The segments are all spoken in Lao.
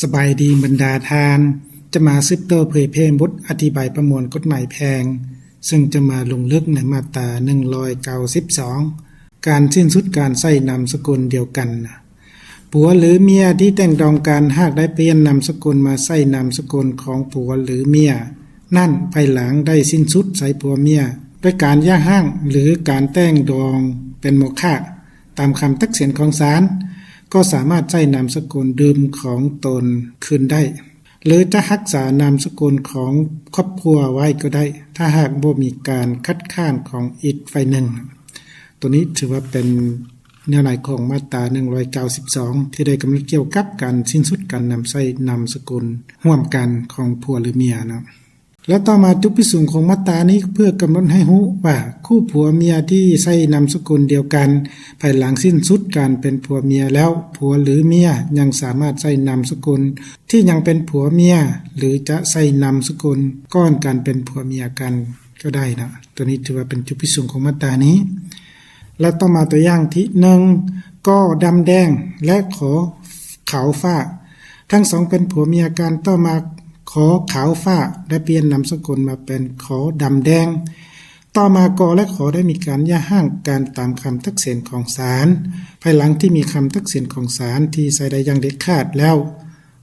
ສະບາຍດີບັນດາທ່ານ, ຈະມາສືບຕໍ່ເຜີຍແຜ່ບົດອະທິບາຍປະມວນກົດໝາຍແພ່ງ, ເຊິ່ງຈະມາລົງເລິກໃນມາດຕາໜຶ່ງຮ້ອຍເກົ້າສິບສອງ ການສິ້ນສຸດການໃຊ້ນາມສະກຸນດຽວກັນ. ຜົວ ຫຼື ເມຍທີ່ແຕ່ງດອງກັນ ຫາກໄດ້ປ່ຽນນາມສະກຸນມາໃຊ້ນາມສະກຸນຂອງຜົວ ຫຼື ເມຍນັ້ນ, ພາຍຫຼັງໄດ້ສິ້ນສຸດໃຊ້ຜົວເມຍ ດ້ວຍການຢ່າຮ້າງ ຫຼື ການແຕ່ງດອງເປັນໂມຄະ ຕາມຄຳຕັດສິນຂອງສານ, ກໍສາມາດໃຊ້ນາມສະກຸນເດີມຂອງຕົນຄືນໄດ້ ຫຼື ຈະຮັກສານາມສະກຸນຂອງຄອບຄົວໄວ້ກໍໄດ້, ຖ້າຫາກບໍ່ມີການຄັດຄ້ານຂອງອີກຝ່າຍໜຶ່ງ. ໂຕນີ້ຖືວ່າເປັນເນື້ອໃນຂອງມາດຕາໜຶ່ງຮ້ອຍເກົ້າສິບສອງ ທີ່ໄດ້ກຳນົດກ່ຽວກັບການສິ້ນສຸດການນຳໃຊ້ນາມສະກຸນຮ່ວມກັນຂອງຜົວ ຫຼື ເມຍເນາະ. ແລະ ຕໍ່ມາຈຸດປະສົງຂອງມາດຕານີ້ ເພື່ອກຳນົດໃຫ້ຮູ້ວ່າ ຄູ່ຜົວເມຍທີ່ໃຊ້ນາມສະກຸນດຽວກັນ ພາຍຫຼັງສິ້ນສຸດການເປັນຜົວເມຍແລ້ວ, ຜົວ ຫຼື ເມຍຍັງສາມາດໃຊ້ນາມສະກຸນທີ່ຍັງເປັນຜົວເມຍ ຫຼື ຈະໃຊ້ນາມສະກຸນກ່ອນການເປັນຜົວເມຍກັນກໍໄດ້ນະ. ໂຕນີ້ຖືວ່າເປັນຈຸດປະສົງຂອງມາດຕານີ້. ແລະ ຕໍ່ມາຕົວຢ່າງທີໜຶ່ງ ກໍດຳແດງ ແລະ ຂໍຂາວຟ້າ ທັງສອງເປັນຜົວເມຍກັນ, ຕໍ່ມາ ຂໍຂາວຟ້າ ໄດ້ປ່ຽນນາມສະກຸນມາເປັນຂໍດຳແດງ. ຕໍ່ມາ ກໍ ແລະ ຂໍ ໄດ້ມີການຢ່າຮ້າງກັນຕາມຄຳຕັດສິນຂອງສານ. ພາຍຫຼັງທີ່ມີຄຳຕັດສິນຂອງສານທີ່ໃຊ້ໄດ້ຢ່າງເດັດຂາດແລ້ວ,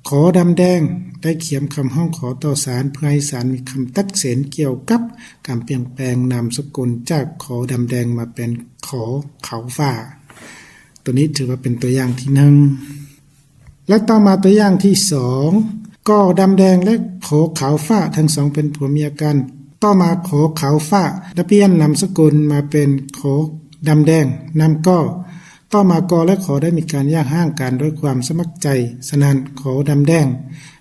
ຂໍດຳແດງ ໄດ້ຂຽນຄຳຮ້ອງຂໍຕໍ່ສານ ເພື່ອໃຫ້ສານມີຄຳຕັດສິນກ່ຽວກັບການປ່ຽນແປງນາມສະກຸນຈາກຂໍດຳແດງມາເປັນຂໍຂາວຟ້າ. ໂຕນີ້ຖືວ່າເປັນຕົວຢ່າງທີໜຶ່ງ. ແລະ ຕໍ່ມາຕົວຢ່າງທີສອງ ກໍດຳແດງ ແລະ ຂໍຂາວຟ້າ ທັງສອງເປັນຜົວເມຍກັນ. ຕໍ່ມາ ຂໍຂາວຟ້າ ໄດ້ປ່ຽນນາມສະກຸນມາເປັນຂໍດຳແດງນຳກໍ. ຕໍ່ມາ ກໍ ແລະ ຂໍ ໄດ້ມີການຢ່າຮ້າງກັນດ້ວຍຄວາມສະໝັກໃຈ. ສະນັ້ນ ຂໍດຳແດງ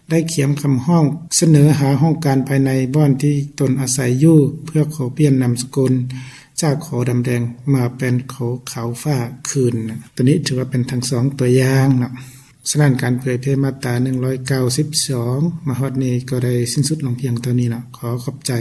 ໄດ້ຂຽນຄຳຮ້ອງສະເໜີຫາຫ້ອງການພາຍໃນບ່ອນທີ່ຕົນອາໄສຢູ່ ເພື່ອຂໍປ່ຽນນາມສະກຸນຈາກຂໍດຳແດງມາເປັນຂໍຂາວຟ້າຄືນ. ໂຕນີ້ຖືວ່າເປັນທັງສອງຕົວຢ່າງເນາະ. ສະນັ້ນ ການເຜີຍແຜ່ມາດຕາໜຶ່ງຮ້ອຍເກົ້າສິບສອງ ມາຮອດນີ້ກໍໄດ້ສິ້ນສຸດລົງພຽງເທົ່ານີ້ເນາະ. ຂໍຂອບໃຈ.